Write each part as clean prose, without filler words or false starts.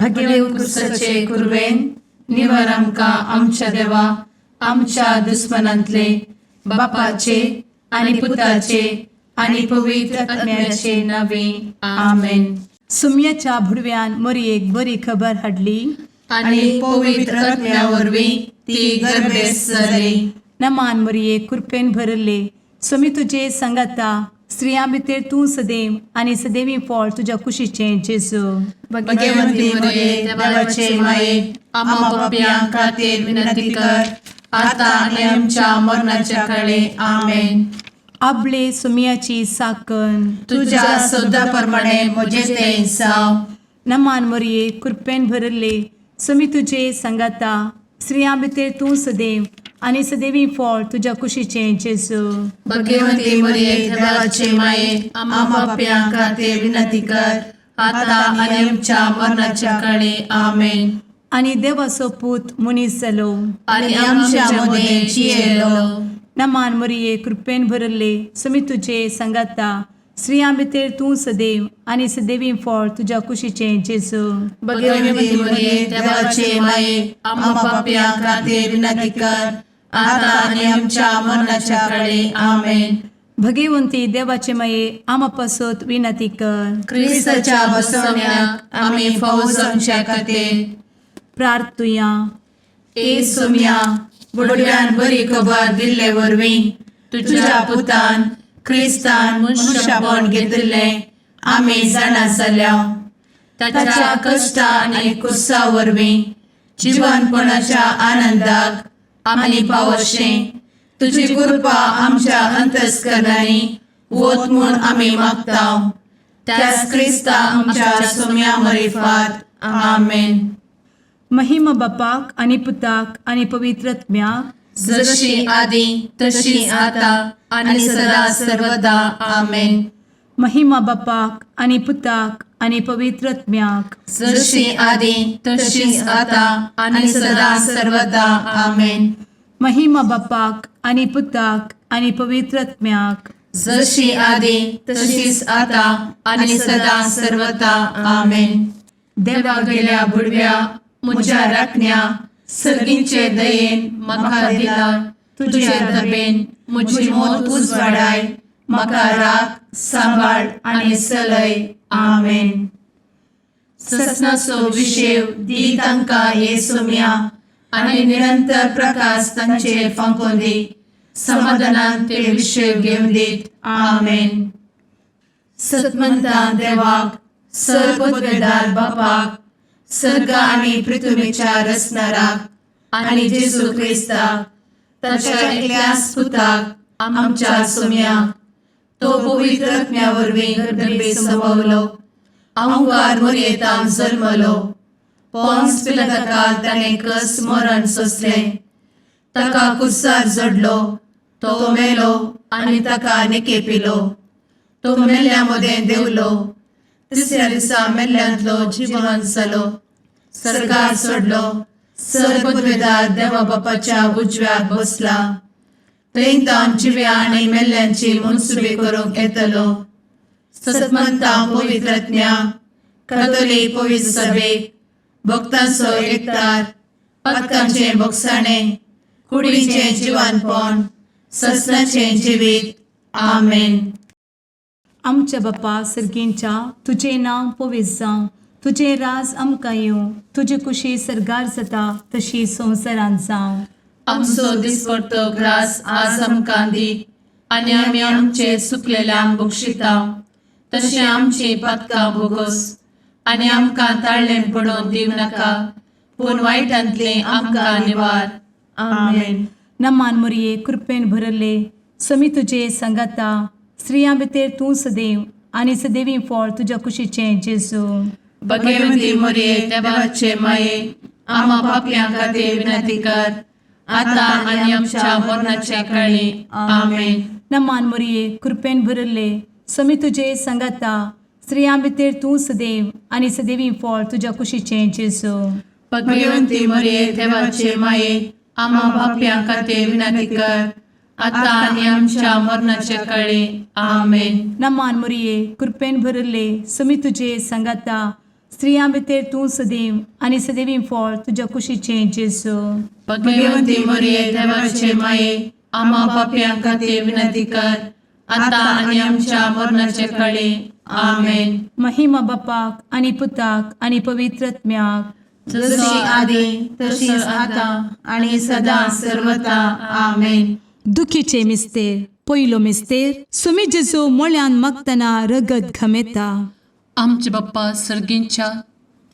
भगेवंत क्रुसाचे कुरवेन निवार आमकां आमच्या देवा आमच्या दुस्मनांतले बापाचे आनी पुताचे आनी पवित्र आत्म्याचे नावे. आमेन. सुम्याच्या भुडव्यान मोरयेक बरी खबर हाडली. आनी पवित्र आत्म्या वरवीं ती गर्भेस्त जाली. नमान मोरये, कृपेन भरले, स्वामी तुजे सांगाता, स्त्रियां भितर तूं सदैव आनी सदैवी फळ तुज्या कुशीचें जेजू. भगवंती मरिये, देवाचे माये, आम्हा पापयां खातीर विनंती कर, आता आनी आमच्या मरणाच्या काळे. आमेन. आबले सुम्याची साकन. तुझ्या शब्दा प्रमाणे म्हजें तें जावं. नमान मोरये, कृपेन भरले, स्वामी तुजे सांगाता, स्त्रियां भितर तूं सदैव आनी सदैवी फळ तुज्या कुशीचें जेजू. भगवंती मरिये, देवाचे माये, आम्हा पापयां खातीर विनंती कर, आता आनी आमच्या मरणाच्या काळे. आमेन. आनी देवाचो पूत मनीस जालो आनी आमच्या मदें जियेलो. नमान मोरये, कृपेन भरले, स्वामी तुजे सांगाता, स्त्रियां भितर तूं सदैव आनी सदैवी फळ तुज्या कुशीचें जेजू. भगवंती मरिये, देवाचे माये, आम्हा पापयां खातीर विनंती कर, आता आनी आमच्या मरणाच्या काळे. आमेन. भगवंती देवाचे माये, आमा पासत विनंती कर. क्रिस्ताच्या बसवण्याक आमी फावो जावच्या खातीर प्रार्थुया. ए सोम्या, बुडव्यान बरी खबर दिल्ले वरवीं तुझ्या पुतान क्रिस्तान मनुष्यपण घेतिल्लें आमी जाणा जाल्या. ताच्या कश्टा आनी कुर्सा वरवीं जिवनपणाच्या आनंदाक आमी पावशें तुजी कृपा आमच्या अंतस्करणांनी वत म्हूण आमी मागता, त्याच क्रिस्ता आमच्या सोम्या मरिफात. आमेन. महिमा बापाक आनी पुताक आनी पवित्र आत्म्याक. जशी आदी तशी आता आणि सदा सर्वदा. आमेन. महिमा बापाक आनी पुताक आनी पवित्र आत्म्याक. जशी आदी तशीच आता आणि सदा सर्वदा. आमेन. महिमा बापाक आनी पुताक आनी पवित्र आत्म्याक. जशी आदी तशीच आता आणि सदा सर्वदा. आमेन. देवा गेल्या बुडव्या म्हज्या राखण्या, सर्गींचे दयेन म्हाका दिला तुझे दबेन म्हजी मोत उजवाडाय, म्हाका राख, सांबाळ आनी चलय. आमेन. ससनाचो विशेव दी तांकां ये सोम्या आनी निरंतर प्रकाश तांचेर फांकोवन दी, समाधानान ते विशेव घेवन दीत. आमेन. सतमंता देवाक, सर पदवेदार बापाक, सर्ग आनी पृथ्वीच्या रचणाराक आनी जेजू क्रिस्ताक ताच्या एकल्याच पुताक आमच्या सोम्याक, तो पवित्र आत्म्या वरवीं गर्भे संभवलो, अहंकार मोरयेतान जल्मलो, पोन्स पिलाताकाल ताणें कस मरण सोंसलें, ताका कुर्सार जडलो, तो मेलो आनी ताका निकेपिलो, तो मेल्ल्या मदें देंवलो, तिसऱ्या दिसा मेल्ल्यांतलो जिवन जालो, सर्गार सोडलो, सर पदवेदार देवा बापाच्या उजव्याक बसला, थंय तावन जिव्या आनी मेल्ल्यांची मनसुबी करूंक येतलो. सतमंता पवित्रज्ञा कथोलीक पवित्र सभेक, भक्तांचो एकतार, पातकांचें भोगसाणें, कुडीचें जिवानपण, ससनाचें जिवीत. आमेन. आमच्या बापा सर्गींच्या, तुजें नांव पवित्र जावं, तुजें राज आमकां येवं, तुजी कुशी सर्गार जाता तशी संवसारांत जावं. आमचो दिसपडतो ग्रास आज आमकां दी आनी आमी आमचे सुकलेल्यांक बक्षिता तशें आमची पातकां भोगोस आनी आमकां ताळ्ळें पडोवन दिवं नाका, पूण वायटांतलें आमकां निवार. आमेन. नमान मोरये, कृपेन भरले, समी तुजे सांगाता, स्त्रियां भितर तूं सदैव आनी सदैवी फळ तुज्या कुशीचें जेजू. भगवंती मोरये, देवाचे माये, आम्हा पापयां खातीर विनंती कर, आता आनी आमच्या मरणाच्या काळी. आमेन. नमान मोरये, कृपेन भरले, समी तुजे सांगाता, स्त्रियां भितर तूं सदैव आनी सदैवी फळ तुज्या कुशीचें जेजू. भगवंती मोरये, देवाचे माये, आम्हा पापयां खातीर विनंती कर, आता आनी आमच्या मरणाच्या काळी. आमेन. नमान मोरये, कृपेन भरले, समी तुजे सांगाता, स्त्रियां भितर तूं सदैव आनी सदैवी फळ तुज्या कुशीचें जेजू. भगवंती मरिये, देवाचे माये, आम्हा पापयां खातीर विनंती कर, आतां आनी आमच्या मरणाचे कळे. आमेन. महिमा बापाक आनी पुताक आनी पवित्र आत्म्याक. जशी आदी तशीच आतां आनी सदां सर्वता. आमेन. दुखीचे मिस्तेर. पयलो मिस्तेर, सुमी जेजू मोळ्यान मागतना रगत घमेता. आमचे बाप्पा सर्गींच्या,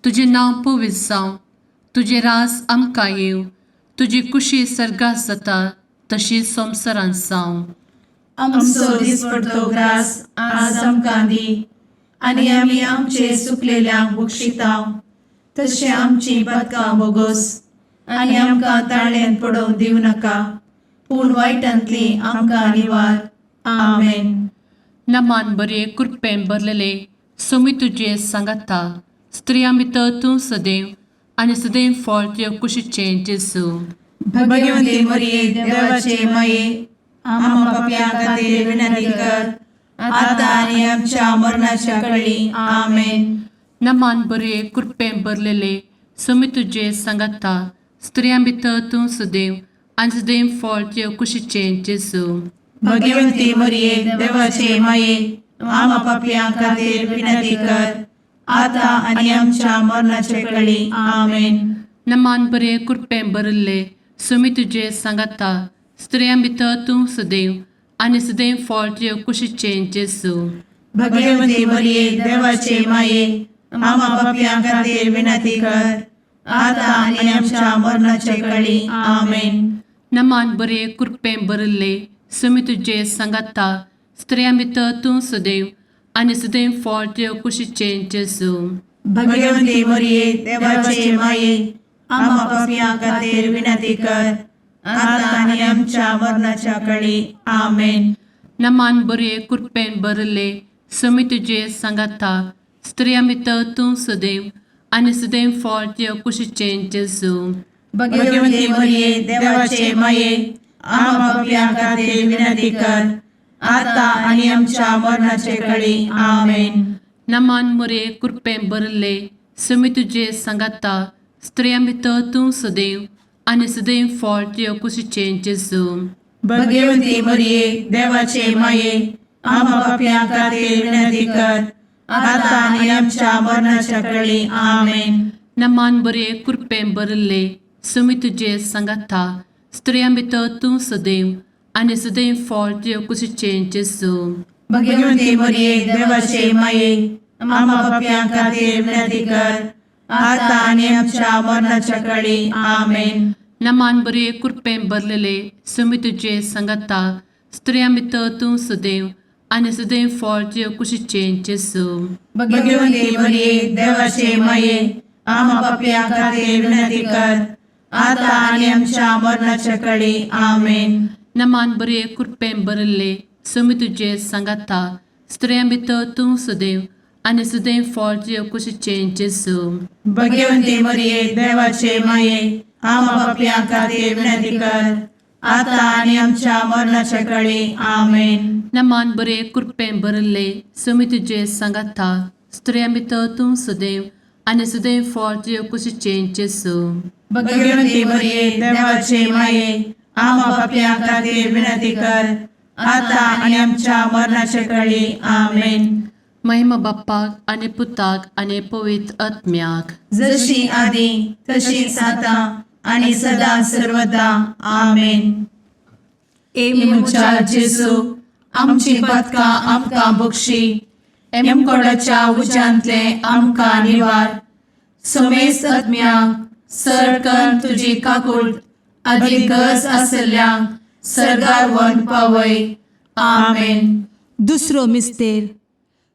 तुजें नांव पवित्र जावं, तुजें रास आमकां येवं, तुजी कुशी सर्गात जाता तशी संवसारांत जावं. आमचो दिसपडतो ग्रास आज आमकां दी आनी आमी आमचे सुकलेल्यांक बक्षिता तशें आमची पातकां बोगोस आनी आमकां ताळ्यांत पडोवंक दिवं नाका, पूण वायटांतली आमकां निवार. आमेन. नमान बरे, कृपेन भरलेले, सोमी तुजे सांगाता, स्त्रियां भितर तूं सदैव आनी सदैव फळ तुज्या कुशीचें जेजू. भगवंती मरिये, देवाचे माये, आम्हा पापयां खातीर विनंती कर, आतां आनी आमच्या मरणाच्या कळी. आमेन. नमान बरे, कृपेन भरलेले, सोमी तुजे सांगाता, स्त्रियां भितर तूं सदैव आनी सदैव फळ तुज्या कुशीचें जेजू. भगवंती मरिये, देवाचे माये, आम्हा पापयां खातीर विनंती कर, आतां आनी आमच्या मरणाच्या कळी. आमेन. नमान बरे, कृपेन भरिल्ले, सोमी तुजे सांगाता, स्त्रियां भितर तूं सदैव आनी सदैव फळ तुज्या कुशीचें जेजू. भगवंती मरिये, देवाचे माये, आम्हा पापयां खातीर विनंती कर, आतां आनी आमच्या मरणाच्या कळी. आमेन. नमान बरे, कृपेन भरिल्ले, सोमी तुजे सांगाता, स्त्रियां भितर तूं सदैव आनी सदैव फळ तुज्या कुशीचें जेजू. भगवंती मरिये, देवाचे माये, आम्हा पापयां खातीर विनंती कर, आतां आनी आमच्या मरणाच्या कळी. आमेन. नमान बरे, कृपेन भरिल्ले, सोमी तुजे सांगाता, स्त्रियां भितर तूं सदैव आनी सदैव फळ तुज्या कुशीचें जेजू. भगवंती मरिये, देवाचे माये, आम्हा पापयां खातीर विनंती कर, आतां आनी आमच्या मरणाचे कळी. आमेन. नमान मरे, कृपेन भरिल्ले, सोमी तुजे सांगाता, स्त्रियां भितर तूं सदैव आनी सदैव फळ तुज्या कुशीचें जेजू. भगवंती मरिये, देवाचे माये, आम्हा पापयां खातीर विनंती कर, आतां आनी आमच्या मरणाच्या कळी. आमेन. नमान बरे, कृपेन भरिल्ले, सोमी तुजे सांगाता, स्त्रियां भितर तूं सदैव आनी सदैव फळ तुज्या कुशीचें जेजू. भगवंती मरिये, देवाचे माये, आम्हा पापयां खातीर विनंती कर, आतां आनी आमच्या मरणाच्या कळी. आमेन. नमान बरे, कृपेन भरलेले, सोमी तुजे सांगाता, स्त्रियां भितर तूं सदैव आनी सदैव फळ तुज्या कुशीचें जेजू. भगवंती मरिये, देवाचे माये, आम्हा पापयां खातीर विनंती कर, आतां आनी आमच्या मरणाच्या कळी. आमेन. नमान बरे, कृपेन भरिल्ले, सोमी तुजे सांगाता, स्त्रियां भितर तूं सदैव आनी सदैव फळ तुज्या कुशीचें जेजू. भगवंती मरिये, देवाचे माये, आम्हा पापयां खातीर विनंती कर, आतां आनी आमच्या मरणाच्या कळी. आमेन. नमान बरे, कृपेन भरिल्ले, सोमी तुजे सांगाता, स्त्रियां भितर तूं सदैव आनी सदैव फळ तुज्या कुशीचें जेजू. भगवंती मरिये, देवाचे माये, आम्हा पापयां खातीर विनंती कर, आतां आनी आमच्या मरणाच्या कळी. आमेन. महिमा बाप्पाक आनी पुताक आनी पवित्र आत्म्याक. जशी आदी तशीच आतां आनी सदां सर्वदा. आमेन. ए म्हज्या जेजू, आमची पातकां आमकां बक्षी, एमकोडाच्या उज्यांतले आमकां निवार, समेस्त आत्म्यांक सरकन तुजी काकूळ आदी गरज आसल्ल्यांक सर्गार व्हरून पावय. आमेन. दुसरो मिस्तेर,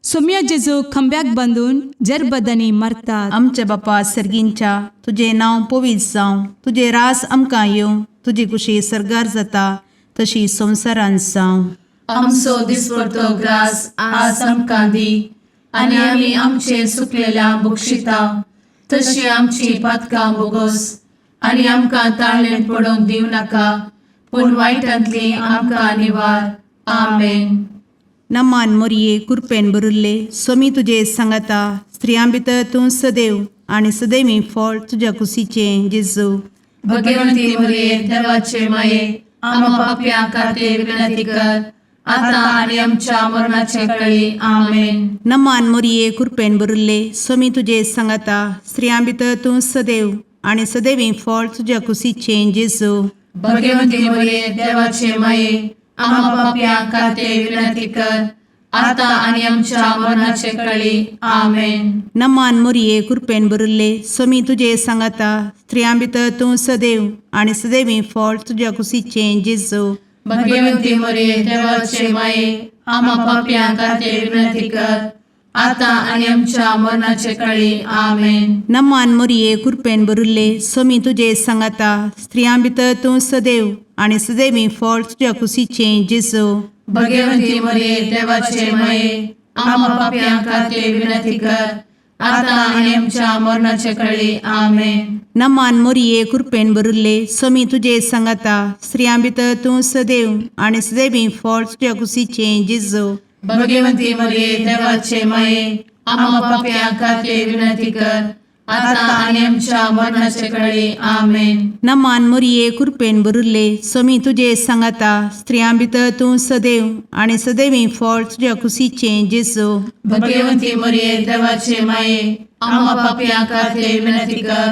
सोम्या जेजू खांब्याक बांदून जरबदांनी मारतात. आमच्या बापा सर्गींच्या, तुजें नांव पवित्र जावं, तुजें रास आमकां येवं, तुजी कुशी सर्गार जाता तशी संवसारांत जावं. आमचो दिसपडतो ग्रास आज आमकां दी आनी आमी आमचे सुकलेल्या बक्षिता तशी आमची पातकां बोगोस आनी आमकां ताळ्ळें पडोवंक दिवं नाका, पूण वायटांतली आमकां निवार. आमेन. नमान मोरये कुरपेन बरुल्ले सोमी तुजे सांगाता स्त्रियां भितर तूं सदैव आनी सदैवी फळ तुज्या कुशीचें जेजू. भगवंती मरिये देवाचे माये, आम्हा पाप्यां खातीर विनंती कर, आता आनी आमच्या मरणाचे कळी. आमेन. नमान मोरये कुरपेन बरुल्ले सोमी तुजे सांगाता स्त्रियां भितर तूं सदैव आनी सदैवी फळ तुज्या कुशीचें जेजू. भगवंती मरिये देवाचे माये, आम्हा पाप्यां खातीर विनंती कर, आता आनी आमच्या मरणाचे कळी. आमेन. नमान मोरये कुरपेन बरुल्ले सोमी तुजे सांगाता स्त्रियां भितर तूं सदैव आनी सदैवी फळ तुज्या कुशीचें जेजू. भगवंती मरिये देवाचे माये, आम्हा पाप्यां खातीर विनंती कर, आता आनी आमच्या मरणाचे कळी. आमेन. नमान मोरये कुरपेन बरुल्ले सोमी तुजे सांगाता स्त्रियां भितर तूं सदैव आनी सदैवी फळ तुज्या कुशीचें जेजू. भगवंती मरिये देवाचे माये, आम्हा पाप्यां खातीर विनंती कर, आता आनी आमच्या मरणाचे कळी. आमेन. नमान मोरये कुरपेन बरुल्ले सोमी तुजे सांगाता स्त्रियां भितर तूं सदैव आनी सदैवी फळ तुज्या कुशीचें जेजू. भगवंती मरिये देवाचे माये, आम्हा पाप्यां खातीर विनंती कर, आता आनी आमच्या मरणाचे कळी. आमेन. नमान मोरये कुरपेन बरुल्ले सोमी तुजे सांगाता स्त्रियां भितर तूं सदैव आनी सदैवी फळ तुज्या कुशीचें जेजू. भगवंती मरिये देवाचे माये, आम्हा पाप्यां खातीर विनंती कर,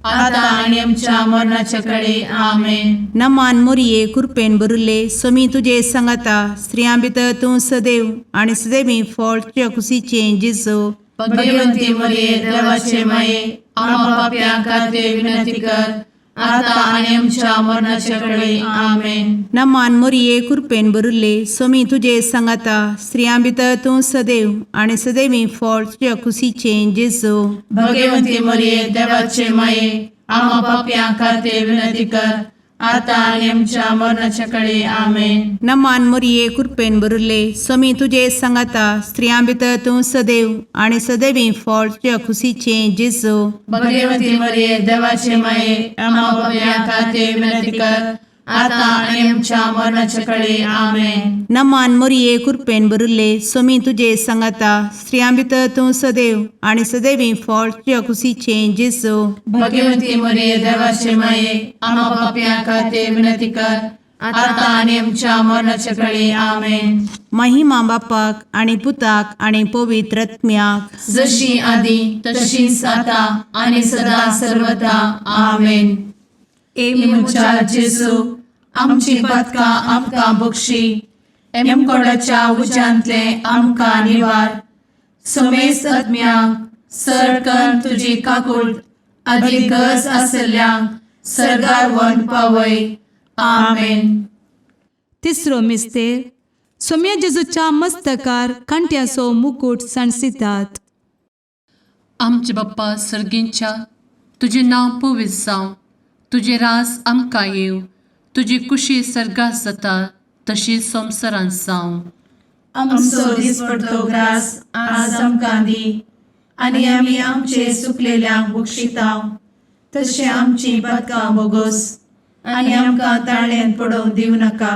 आता आनी आमच्या मरणाचे कळी. आमेन. नमान मोरये कुरपेन बरुल्ले सोमी तुजे सांगाता स्त्रियां भितर तूं सदैव आनी सदैवी फळ तुज्या कुशीचें जेजू. भगवंती मरिये देवाचे माये, आम्हा पाप्यां खातीर विनंती कर, आता आनी आमच्या मरणाचे कळी. आमेन. नमान मोरये कुरपेन बरुल्ले सोमी तुजे सांगाता स्त्रियां भितर तूं सदैव आनी सदैवी फळ तुज्या कुशीचें जेजू. भगवंती मरिये देवाचे माये, आम्हा पाप्यां खातीर विनंती कर, आता आनी आमच्या मरणाच्या कळी. आमेन. नमान मोरये कुरपेन बरुल्ले सोमी तुजे सांगाता स्त्रियां भितर तूं सदैव आनी सदैवी फळ तुज्या कुशीचें जेजू. भगवंती मरिये देवाचे माये, आम्हा पाप्यां खातीर विनंती कर, आता आनी आमच्या मरणाच्या कळी. आमेन. नमान मोरये कुरपेन बरुल्ले सोमी तुजे सांगाता स्त्रियां भितर तूं सदैव आनी सदैवी फळ तुज्या कुशीचें जेजू. भगवंती मरिये देवाचे माये, आम्हा पाप्यां खातीर विनंती कर, आता आनी आमच्या मरणाच्या कळी. आमेन. महिमा बापाक आनी पुताक आनी पवित्र आत्म्याक, जशी आदी तशीच आता आनी सदा सर्वता. आमेन. ए म्हज्या जेजू, आमची पातकां आमकां बक्षी, एमकोडाच्या उज्यांतले आमकां निवार, समेस्त आत्म्यांक सरकन तुजी काकूट आदी गरज आसल्ल्यांक सरगार व्हरून पावय. आमेन. तिसरो मिस्तेर सोम्या जेजूच्या मस्तकार कांट्याचो मुकूट सांडसितात. आमचे बाप्पा सर्गींच्या, तुजें नांव पवित्र जावं, तुजें राज आमकां येवं, तुजी कुशी सर्गात जाता तशी संवसारांत जावं. आमचो दिसपडतो ग्रास आज आमकां दी, आनी आमी आमचे सुकलेल्यांक बक्षितांव, तशें आमची पातकां बोगोस, आनी आमकां ताळ्यान पडोवंक दिवं नाका,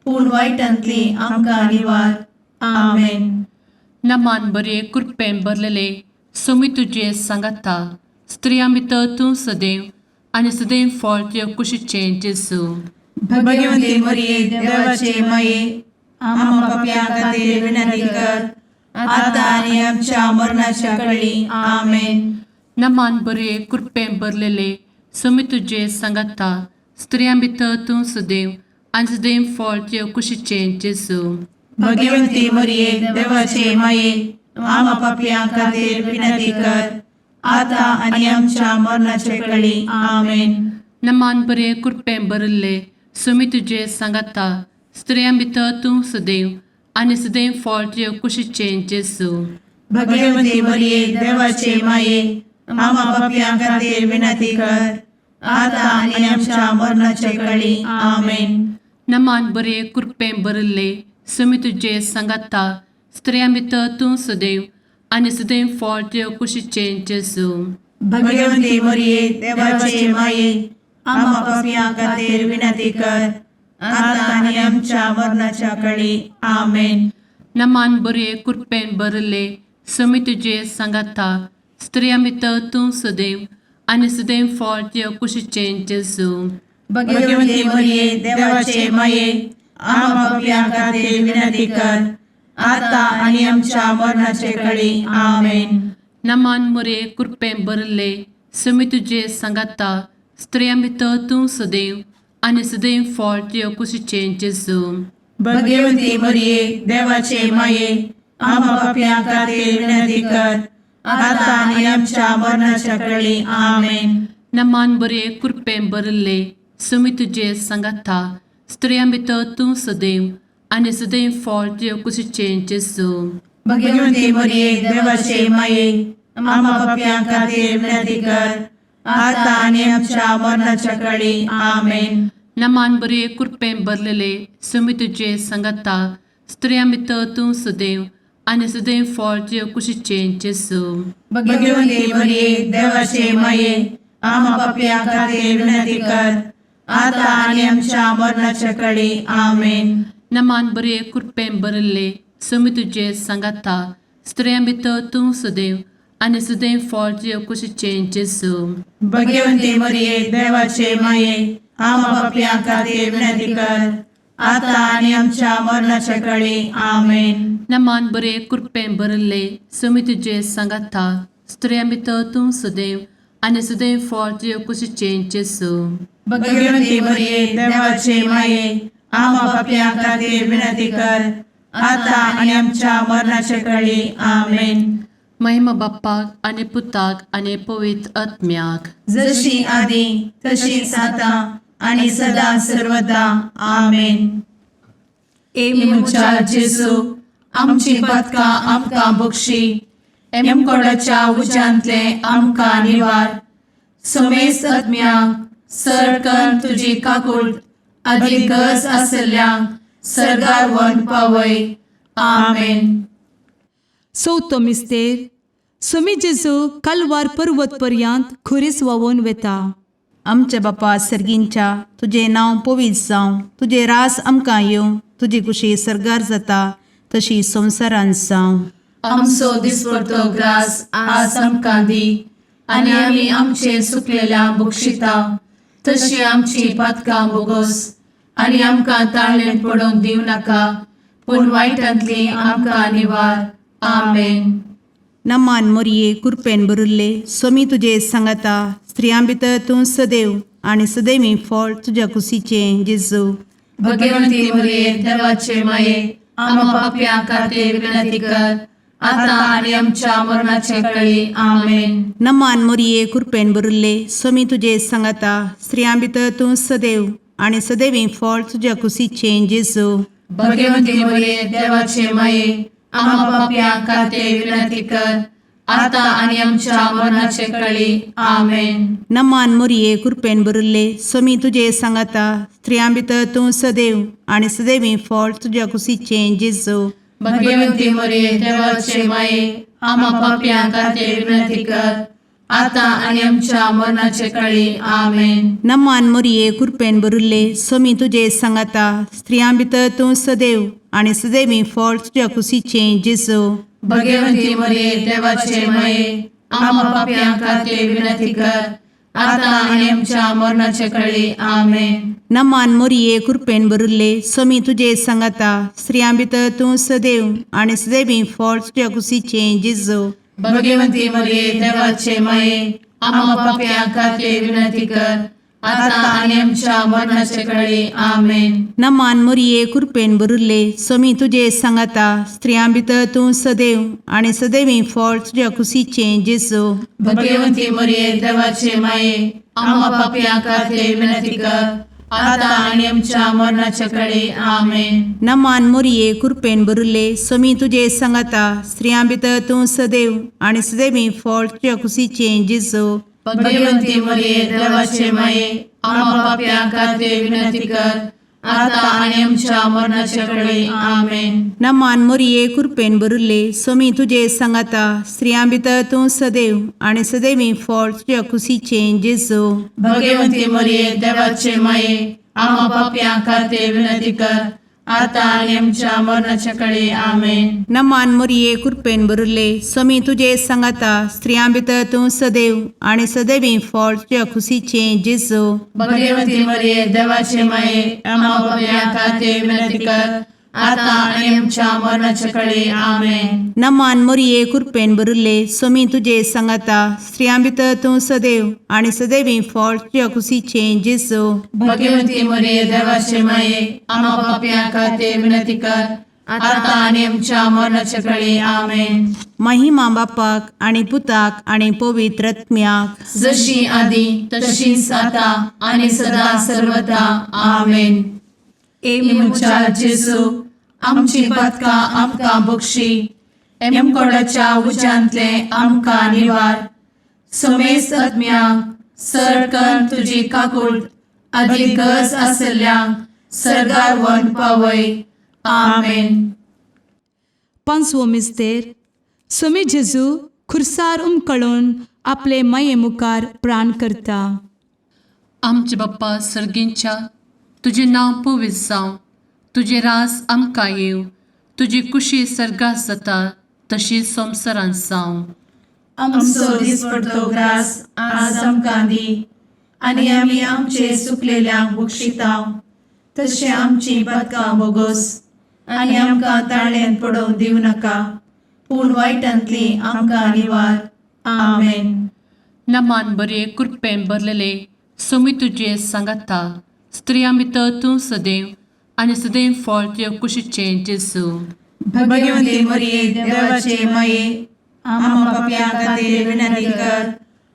पूण वायटांतली आमकां निवार. आमेन. नमान बरे कृपेन भरलेले सोमी तुजे सांगाता, स्त्रियां भितर तूं सदैव आनी सदैव फळ तुज्या कुशीचें जेजू. भगवंती मरिये देवाचे माये, आम्हा पापयां खातीर विनंती कर, आता आनी आमच्या मरणाच्या कळी. आमेन. नमान बरे कृपेन भरलेले सोमी तुजे सांगाता, स्त्रियां भितर तूं सदैव आनी सदैव फळ तुज्या कुशीचें जेजू. भगवंती मरिये देवाचे माये, आम्हा पापयां खातीर विनंती कर, आता आनी आमच्या मरणाच्या कळी. आमेन. नमान बरे कृपेन भरिल्ले सोमी तुजे सांगाता, स्त्रियां भितर तूं सदैव आनी सदैव फळ तुज्या कुशीचें जेजू. भगवंती मरिये देवाचे माये, आम्हा पापयां खातीर विनंती कर, आता आनी आमच्या मरणाच्या कळी. आमेन. नमान बरे कृपेन भरिल्ले सोमी तुजे सांगाता, स्त्रियां भितर तूं सदैव आनी सदैव फळ तुज्या कुशीचें जेजू. भगवंती मरिये देवाचे माये, आम्हा पापयां खातीर विनंती कर, आता आनी आमच्या मरणाच्या कळी. आमेन. नमान बरे कृपेन भरले समी तुजे सांगाता स्त्रिया भितर तूं सदैव आनी सदैव फळ तुज्या कुशीचें जेजू. भगवती मरिये, देवाचे माये, आम्हा पापयां खातीर विनंती कर, आता आनी आमच्या मरणाचे कळी. आमेन. नमान मुरे कृपेन भरले समी तुजे सांगाता स्त्रिया भितर तूं सदैव आनी सदैव फळ तुज्या कुशीचें जेजू. भगवती मरिये, देवाचे माये, आम्हा पापयां खातीर विनंती कर, आता आनी आमच्या मरणाच्या कळी. आमेन. नमान बरे कृपेन भरले समी तुजे सांगाता स्त्रिया भितर तूं सदैव आनी सदैव फळ तुज्या कुशीचें जेजू. भगवती मरिये, देवाचे माये, आम्हा पापयां खातीर विनंती कर, आता आनी आमच्या मरणाच्या कळी. आमेन. नमान बरे कृपेन भरलेले समी तुजे सांगाता स्त्रिया भितर तूं सदैव आनी सदैव फळ तुज्या कुशीचें जेजू. भगवती मरिये, देवाचे माये, आम्हा पापयां खातीर विनंती कर, आता आनी आमच्या मरणाच्या कळी. आमेन. नमान बरे कृपेन भरले समी तुजे सांगाता स्त्रिया भितर तूं सदैव आनी सदैव फळ तुज्या कुशीचें जेजू. भगवती मरिये, देवाचे माये, आम्हा पापयां खातीर विनंती कर, आता आनी आमच्या मरणाच्या कळी. आमेन. नमान बरे कृपेन भरले समी तुजे सांगाता स्त्रिया भितर तूं सदैव आनी सदैव फळ तुज्या कुशीचें जेजू. भगवती मरिये, देवाचे माये, आम्हा पापयां खातीर विनंती कर, आता आनी आमच्या मरणाच्या कळी. आमेन. महिमा बाप्पाक आनी पुताक आनी पवित्र आत्म्याक. जशी आदी तशीच आता आणि सदा सर्वदा. आमेन. ए म्हज्या जेजू, आमची पातकां आमकां बक्षी, एमकोडाच्या उज्यांतले आमकां निवार, समेस्त आत्म्यांक सरकन तुजी काकूट आदी गरज आसल्ल्यांक सर्गार व्हरून पावय. आमेन. चवथो मिस्तेर. सोमी जेजू कालवार पर्वत पर्यंत खुरीस व्हांवून वेता. आमच्या बापा सर्गींच्या, तुजें नांव पवित्र जावं, तुजें रास आमकां येवं, तुजी कुशी सर्गार जाता तशी संवसारांत जावं. आमचो दिसपडतो ग्रास आज आमकां दी आनी आमी आमचे सुकलेल्या बक्षिता तशी आमची पातकां बोगोस आनी आमकां ताळणेन पडोवंक दिवं नाका पूण वायटांतली आमकां निवार. आमेन. नमान मोरये, कुरपेन भरिल्ले, सोमी तुजे सांगाता, स्त्रियां भितर तूं सदैव आनी सदैवी फळ तुज्या कुशीचें जेजू. भगवंती मरिये, देवाचे माये, आम्हा पापयां खातीर विनंती कर, आता आनी आमच्या मरणाचे कळी. आमेन. नमान मोरये, कुरपेन भरिल्ले, सोमी तुजे सांगाता, स्त्रियां भितर तूं सदैव आनी सदैवी फळ तुज्या कुशीचें जेजू. भगवंती मरिये, देवाचे माये, आम्हा पापयां खातीर विनंती कर, आता आनी आमच्या मरणाचे कळी. आमेन. नमान मोरये, कुरपेन भरिल्ले, सोमी तुजे सांगाता, स्त्रियां भितर तूं सदैव आनी सदैवी फळ तुज्या कुशीचें जेजू. भगवंती मरिये, देवाचे माये, आम्हा पापयां खातीर विनंती कर, आता आनी आमच्या मरणाचे कळी. आमेन. नमान मोरये, कुरपेन भरिल्ले, सोमी तुजे सांगाता, स्त्रियां भितर तूं सदैव आनी सदैवी फळ तुज्या कुशीचें जेजू. भगवंती मरिये, देवाचे माये, आम्हा पापयां खातीर विनंती कर, आता आनी आमच्या मरणाचे कळी. आमेन. नमान मोरये, कुरपेन भरिल्ले, सोमी तुजे सांगाता, स्त्रियां भितर तूं सदैव आनी सदैवी फळ तुज्या कुशीचें जेजू. भगवंती मरिये, देवाचे माये, आम्हा पापयां खातीर विनंती कर, आता आनी आमच्या मरणाचे कळी. आमेन. नमान मोरये, कुरपेन भरिल्ले, सोमी तुजे सांगाता, स्त्रियां भितर तूं सदैव आनी सदैवी फळ तुज्या कुशीचें जेजू. भगवंती मरिये, देवाचे माये, आम्हा पापयां खातीर विनंती कर, आता आनी आमच्या मरणाचे कळी. आमेन. नमान मोरये, कुरपेन भरिल्ले, सोमी तुजे सांगाता, स्त्रियां भितर तूं सदैव आनी सदैवी फळ तुज्या कुशीचें जेजू. भगवंती मरिये, देवाचे माये, आम्हा पापयां खातीर विनंती कर, आता आनी आमच्या मरणाचे कळी. आमेन. नमान मोरये, कुरपेन भरिल्ले, सोमी तुजे सांगाता, स्त्रियां भितर तूं सदैव आनी सदैवी फळ तुज्या कुशीचें जेजू. भगवंती मरिये, देवाचे माये, आम्हा पापयां खातीर विनंती कर, आतां आनी आमच्या मरणाच्या कडे. आमेन. नमान मोरये, कृपेन भरिल्ले, स्वामी तुजे सांगाता. स्त्रियां भितर तूं सदैव आनी सदैवी फळ तुज्या खुशीचें जेजू. भगवती मरिये, देवाचे माये, आम्हा पापयां खातीर विनंती कर, आतां आनी आमच्या मरणाच्या कडे. आमेन. नमान मोरये, कृपेन भरिल्ले, स्वामी तुजे सांगाता. स्त्रियां भितर तूं सदैव आनी सदैवी फळ तुज्या खुशीचें जेजू. भगवती मरिये, देवाचे माये, आम्हा पापयां खातीर विनंती कर, आतां आनी आमच्या मरणाच्या कडे. आमेन. महिमा बापाक आनी पुताक आनी पवित्र आत्म्याक. जशी आदी तशीच आता आणि सदा सर्वदा. आमेन. ए म्हज्या जेजू, आमची पदकां आमकां बक्षी, एमकोडाच्या उज्यांतले आमकां निवार, समेस्त आत्म्यांक सरकन तुजी काकूट आदी गरज आसल्ल्यांक सर्गार व्हरून पावय. आमेन. पांचवो मिस्तेर. स्वामी जेजू खुर्सार उमकळून आपले माये मुखार प्राण करता. आमचे बाप्पा सर्गींच्या, तुजें नांव पवित्र जावं, तुजें रास आमकां येवं, तुजी कुशी सर्गात जाता तशी संवसारांत जावं. आमचो दिसपडतो ग्रास आज आमकां दी आनी आमी आमचे सुकलेल्यांक बक्षितांव तशें आमची पदकां बोगोस आनी आमकां ताळ्यान पडोवंक दिवं नाका, पूण वायटांतली आमकां निवार. आमेन. नमान बरे, कृपेन भरलेले, सोमी तुजे सांगाता. स्त्रियां भितर तूं सदैव आनी सदैव फळ तुजे कुशीचें जेजू. भगवती मरिये, देवाचे माये, आम्हा पापयां खातीर विनंती कर,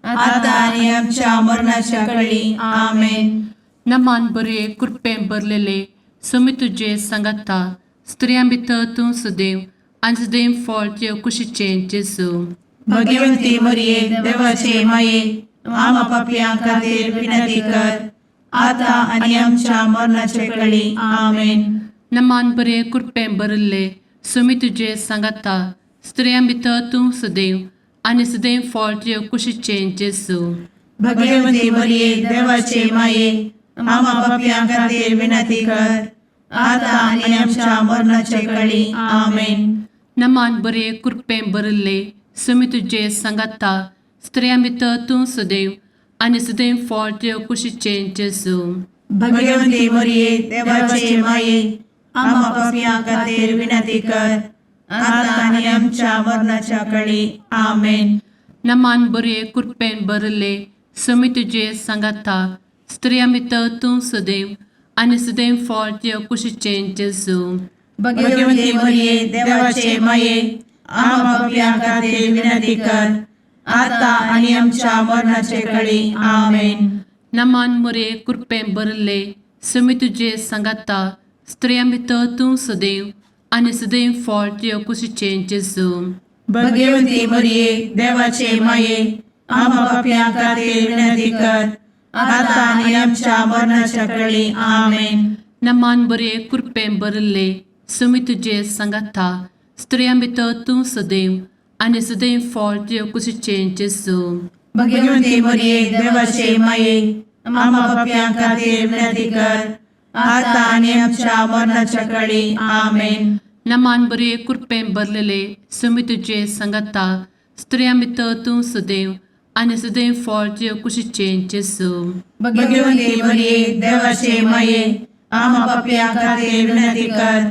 आता आनी आमच्या मरणाच्या कळी. आमेन. नमान बरे, कृपेन भरलेले, सोमी तुजे सांगाता. स्त्रियां भितर तूं सदैव आनी सदैव फळ तुजे कुशीचें जेजू. भगवती मरिये, देवाचे माये, आम्हा पापयां खातीर विनंती कर, आता आनी आमच्या मरणाच्या कळी. आमेन. नमान बरे, कृपेन भरिल्ले, सोमी तुजे सांगाता. स्त्रियां भितर तूं सदैव आनी सदैव फळ तुजे कुशीचें जेजू. भगवती मरिये, देवाचे माये, आम्हा पापयां खातीर विनंती कर, आता आनी आमच्या मरणाच्या कळी. आमेन. नमान बरे, कृपेन भरिल्ले, सोमी तुजे सांगाता. स्त्रियां भितर तूं सदैव आनी सदैव फळ तुजे कुशीचें जेजू. भगवती मरिये, देवाचे माये, आम्हा पापयां खातीर विनंती कर, आता आनी आमच्या मरणाच्या कळी. आमेन. नमान बरे, कृपेन भरिल्ले, सोमी तुजे सांगाता. स्त्रियां भितर तूं सदैव आनी सदैव फळ तुजे कुशीचें जेजू. भगवती मरिये, देवाचे माये, आम्हा पापयां खातीर विनंती कर, आता आनी आमच्या मरणाचे कळी. आमेन. नमान मोरे, कृपेन भरिल्ले, सोमी तुजे सांगाता. स्त्रियां भितर तूं सदैव आनी सदैव फळ तुजे कुशीचें जेजू. भगवती मरिये, देवाचे माये, आम्हा पापयां खातीर विनंती कर, आता आनी आमच्या मरणाच्या कळी. आमेन. नमान बरे, कृपेन भरिल्ले, सोमी तुजे सांगाता. स्त्रियां भितर तूं सदैव आनी सदैव फळ तुजे कुशीचें जेजू. भगवती मरिये, देवाचे माये, आम्हा पापयां खातीर विनंती कर, आता आनी आमच्या मरणाच्या कळी. आमेन. नमान बरे, कृपेन भरलेले, सोमी तुजे सांगाता. स्त्रियां भितर तूं सदैव आनी सदैव फळ तुजे कुशीचें जेजू. भगवती मरिये, देवाचे माये, आम्हा पापयां खातीर विनंती कर,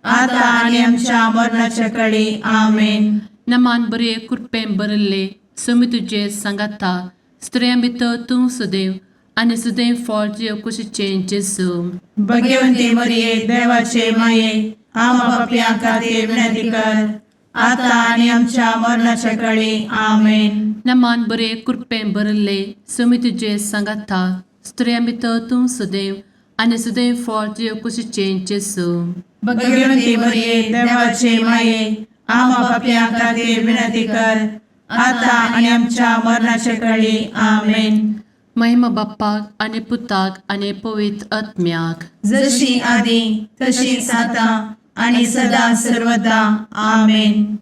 आता आनी आमच्या मरणाच्या कळी. आमेन. नमान बरे, कृपेन भरिल्ले, सोमी तुजे सांगाता. स्त्रियां भितर तूं सदैव आनी सदैव फळ तुजे कुशीचें जेजू. भगवती मरिये, देवाचे माये, आम्हा पापयां खातीर विनंती कर, आता आनी आमच्या मरणाच्या कळी. आमेन. नमान बरे, कृपेन भरिल्ले, सोमी तुजे सांगाता. स्त्रियां भितर तूं सदैव आनी सदैव फळ तुजे कुशीचें जेजू. भगवती मरिये, देवाचे माये, आम्हा पापयां खातीर विनंती कर, आता आनी आमच्या मरणाच्या कळी. आमेन. महिमा बाप्पाक आनी पुताक आनी पवित्र आत्म्याक. जशी आदी तशीच आता आणि सदा सर्वदा. आमेन.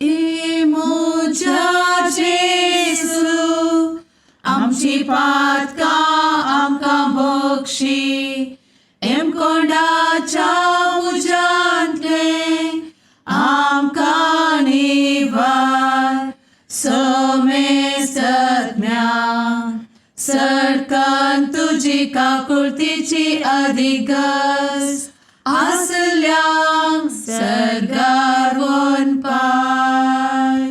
ए म्हज्या जेजू, आमची पातकां आमकां बक्षी, एमकोंडाच्या तुजी काकुळतीची अधिक गरज आसल्यांक सर्गार पाय.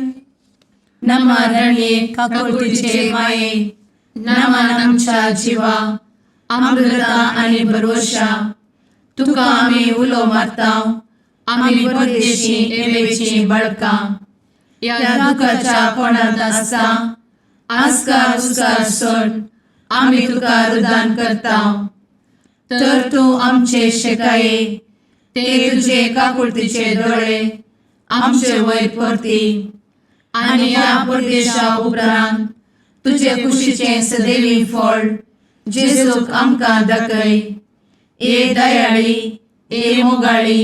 नमारणे काकुळतीचे माये, नमन आमच्या जिवा, अमृता आनी भरवशा. तुका आमी उलो मारता, आमी परदेशी एवेची बळकां ह्या दुखाच्या कोणांत आसता. आस्कार उस्कार सोड आमी तुका रुदान करता, तर तूं आमचे शेकाये ते तुजे काकुळतीचे दोळे आमचे वयर परती आनी ह्या परदेशा उपरांत तुजे कुशीचें सदैवी फळ जेजूक आमकां दाखय. ए दयाळी, ए मोगाळी,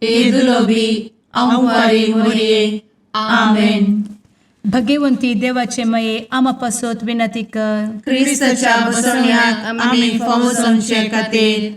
ए दुलोबी आंवारी मोरये. आमेन. भगवंती देवाचे मये, आमा पासत विनंती कर. क्रिस्ताच्या बसवण्याक आमी फावो जावचे खातीर.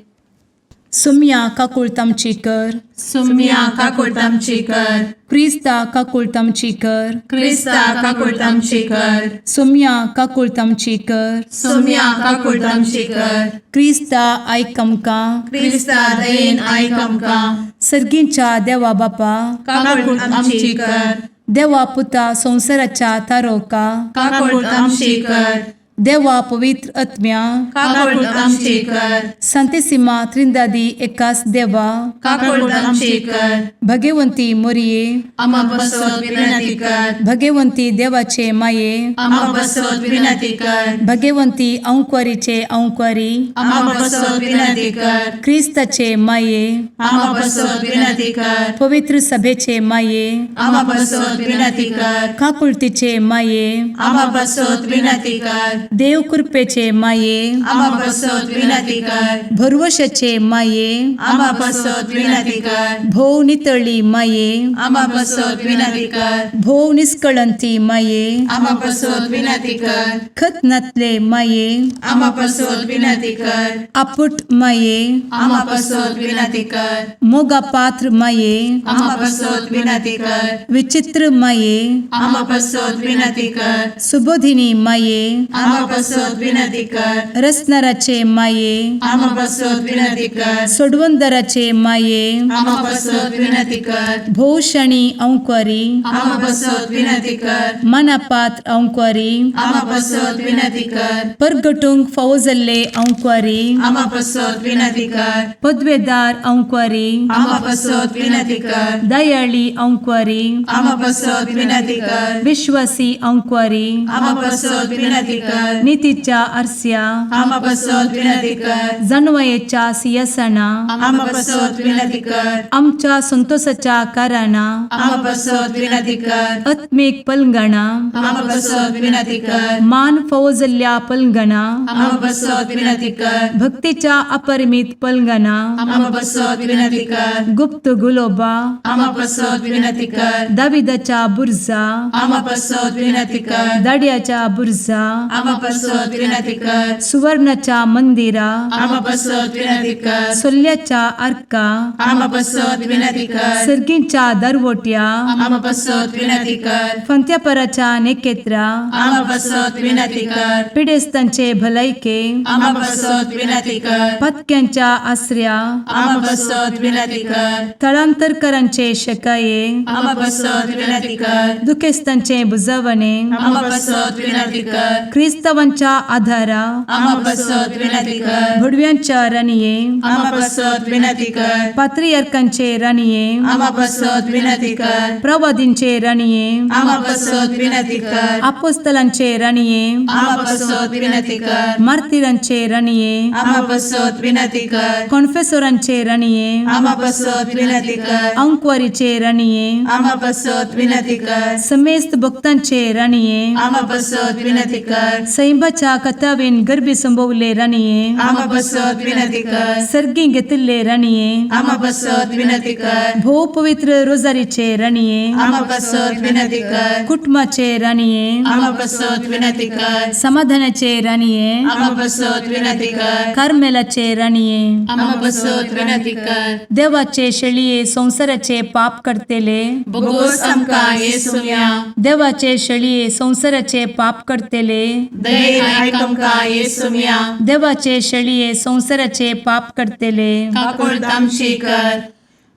सुम्या काकुळत आमची कर. सुम्या काकुळट आमची कर. क्रिस्ता काकुळत आमची कर. क्रिस्ता काकुळट आमची कर. सुम्या काकुळत आमची कर. सुम्या काकुळट आमची कर. क्रिस्ता आयक आमकां. क्रिस्ता दयेन आयक आमकां. सर्गींच्या देवा बापा, काकुळट आमची कर. देवा पुता संवसाराच्या तारोका, काकुळट आमची कर. देवा पवित्र आत्म्या, काकुळट आमची कर. संतेसिमा त्रिंदादी एकास देवा, काकुळट आमची कर. भगवंती मोरये, आमा बसत विनंती कर. भगवंती देवाचे माये, आमा बसत विनंती कर. भगवंती अंक्वारीचे अंक्वारी, आमा बसत विनंती कर. क्रिस्ताचे माये, आमा बसत विनंती कर. पवित्र सभेचे माये, आमा बसत विनंती कर. काकुळतीचे माये, आमा बसत विनंती कर. देव कृपेचे माये, आमा बसत विनंती कर. भरवशाचे माये, आमा बसत विनंती कर. भोव नितळी माये, आमा बसत विनंती कर. भोव निस्कळंती माये, आमा बसत विनंती कर. खत नातले माये, आमा बसत विनंती कर. आपुट माये, आमा बसत विनंती कर. मोगा पात्र माये, आमा बसत विनंती कर. विचित्र माये, आमा बसत विनंती कर. सुबोधिनी माये, आमा बसत विनंती कर. रसनाराचे माये, आमा बसत विनंती कर. सोडवंदराचे माये, आमा बसत विनंती कर. भोवशणी अंक्वारी, आमा बसत विनंती कर. मनापात्र अंक्वारी, आमा बसत विनंती कर. परगटूंक फावो जाल्ले अंक्वारी, आमा बसत विनंती कर. पदवेदार अंक्वारी, आमा बसत विनंती कर. दयाळी अंक्वारी, आमा बसत विनंती कर. विश्वासी अंक्वारी, आमा बसत विनंती कर. नितीच्या आरस्या, आमा बसत विनंती कर. जानवयेच्या सियासना, आमा बसत विनंती कर. आमच्या संतोषाच्या कारणा, आमा बसत विनंती कर. आत्मीक पलंगणा, आमा बसत विनंती कर. मान फावो जाल्ल्या पलंगणा, आमा बसत विनंती कर. भक्तीच्या अपरिमित पलंगणा, आमा बसत विनंती कर. गुप्त गुलोबा, आमा बसत विनंती कर. दाविदाच्या बुर्जा, आमा बसत विनंती कर. दाड्याच्या बुर्जा, आमा बसत विनंती कर. सुवर्णाच्या मंदिरा, आमा बसत विनंती कर. सोल्ल्याच्या आर्का, आमा बसत विनंती कर. सर्गींच्या दरवट्या, आमा बसत विनंती कर. फंत्यापराच्या नेकेत्रा, आमा बसत विनंती कर. पिडेस्तांचे भलायके, आमा बसत विनंती कर. पत्क्यांच्या आसऱ्या, आमा बसत विनंती कर. थळांतरकरांचे शकाये, आमा बसत विनंती कर. दुखेस्तांचे बुजवणे, आमा बसत विनंती कर. क्रिस्तावांच्या आधारा, आमा बसत विनंती कर. भुडव्यांच्या राणये, आमा बसत विनंती कर. पात्रियर्कांचे राणये, आमा बसत विनंती कर. प्रवादींचे राणये, आमा बसत विनंती कर. आपोस्तलांचे राणये, आमा बसत विनंती कर. मार्तिरांचे राणये, आमा बसत विनंती कर. कॉन्फेसोरांचे राणये, आमा बसत विनंती कर. अंक्वारीचे राणये, आमा बसत विनंती कर. समेस्त भक्तांचे राणये, आमा बसत विनंती कर. सैंबाच्या कथावेन गर्भी संभवले राणये, आमा बसत विनंती कर. सर्गी घेतिल्ले राणये, आमा बसत विनंती कर. भोव पवित्र रोजारीचे राणये, आमा बसत विनंती कर. कुटुंबाचे राणये, आमा बसत विनंती कर. समाधानाचे राणये, आमा बसत विनंती कर. कार्मेलाचे राणये, आमा बसत विनंती कर. देवाचे शेळये संवसाराचे पाप करतेले, बोगोस आमकां येसुम्या, देवाचे शेळये संवसाराचे पाप करतेले, दयेन आयक आमकां येसुम्या. देवाचे शेळये संवसाराचे पाप करतले, काकुळट आमची कर.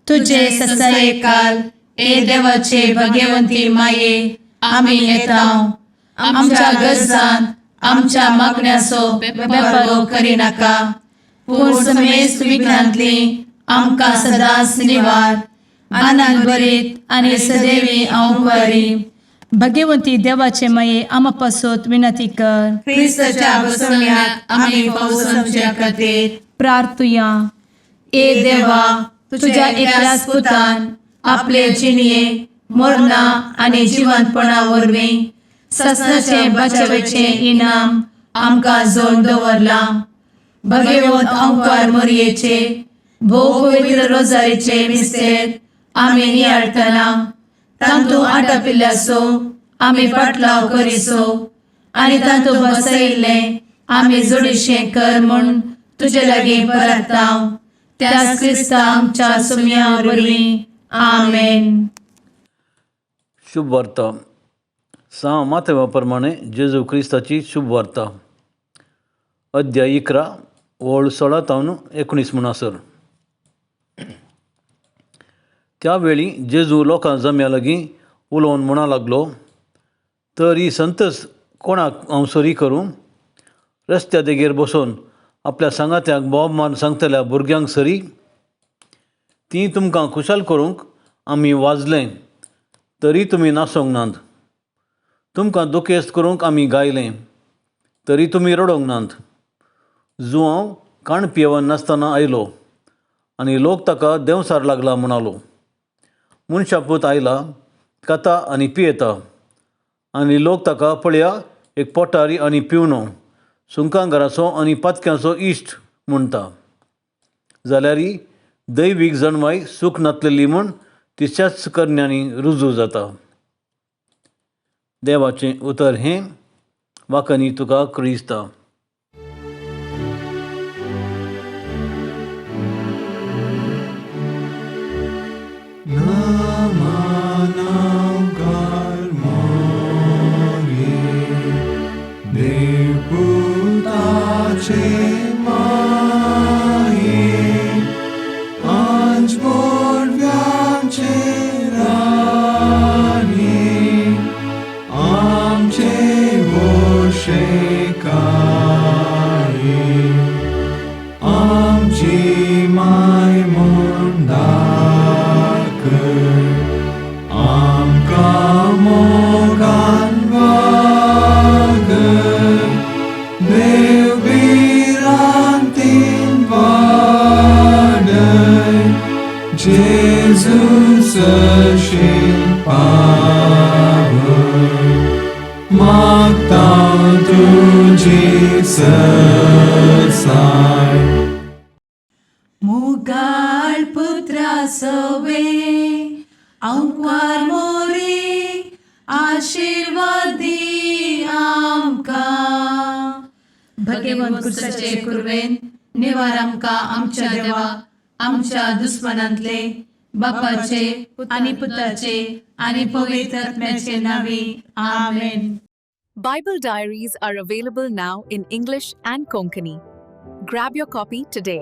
तुजे तुजे ससायेकाल ससायेकाल ए देवाचे भगवंती माये, आमी येता. आमच्या गरजान आमच्या मागण्याचो बेपारो करिनाका, पूण समेस्त विघ्नांतली आमकां सदांच निवार. आनंद भरीत आनी सदैवी हांव बरी. भगवंती देवाचे माये, आमा पासत विनंती कर. क्रिस्ताच्या बसवण्याक आमी पावसाच्या खातीर प्रार्थुया. ए देवा, तुझ्या एकल्याच पुतान आपले जिणये मरणा आनी जिवंतपणा वरवीं ससनाचे बचावेचे इनाम आमकां जोड दवरलां. भगवंत अंकार मोरयेचे भोव पवित्र रोजारीचे मिस्तेर आमी नियाळटना तांतू आटापिल्ल्याचो आमी पाटलाव करिसो आनी तांतू बसयिल्लें आमी जोडीशें कर म्हूण तुजे लागीं परताव, त्याच क्रिस्ता आमच्या सुम्या वरवीं. आमेन. शुभ वार्ता सांव माथेवा प्रमाणे जेजू क्रिस्ताची शुभ वार्ता, अध्याय 11, ओळ 16 तावन 19 म्हणसर. त्या वेळी जेजू लोकां जम्या लागीं उलोवन म्हणा लागलो, तर ही संतस कोणाक हांव सरी करूं? रस्त्या देगेर बसून आपल्या सांगात्याक बोब मारून सांगतल्या भुरग्यांक सरी? तीं तुमकां खुशाल करूंक आमी वाजलें तरी तुमी नाचोंक नात, तुमकां दुखेस्त करूंक आमी गायलें तरी तुमी रडोंक नात. जुआंव काण पियेवन नासतना आयलो आनी लोक ताका देंवसार लागला म्हणालो. मनशा पूत आयला, खाता आनी पियेता आनी लोक ताका पळया एक पोटारी आनी पिवणो, सुंकांगाराचो आनी पातक्यांचो इश्ट म्हणटा. जाल्यार दैवीक जणवाय सूख नातलेली म्हूण तिच्याच करण्यांनी रुजू जाता. देवाचें उतर हें. वाकनी तुका क्रिस्ता. मुगाळ पुत्रा सवे अंकार मोरे, आशिर्वाद दी आमकां. भगवंत कुर्साचे कुर्वेन निवार आमकां आमच्या देवा, आमच्या दुस्मनांतले, बापाचे आनी पुताचे आनी पवित्र आत्म्याचे नावी. आमेन. Bible Diaries are available now in English and Konkani. Grab your copy today.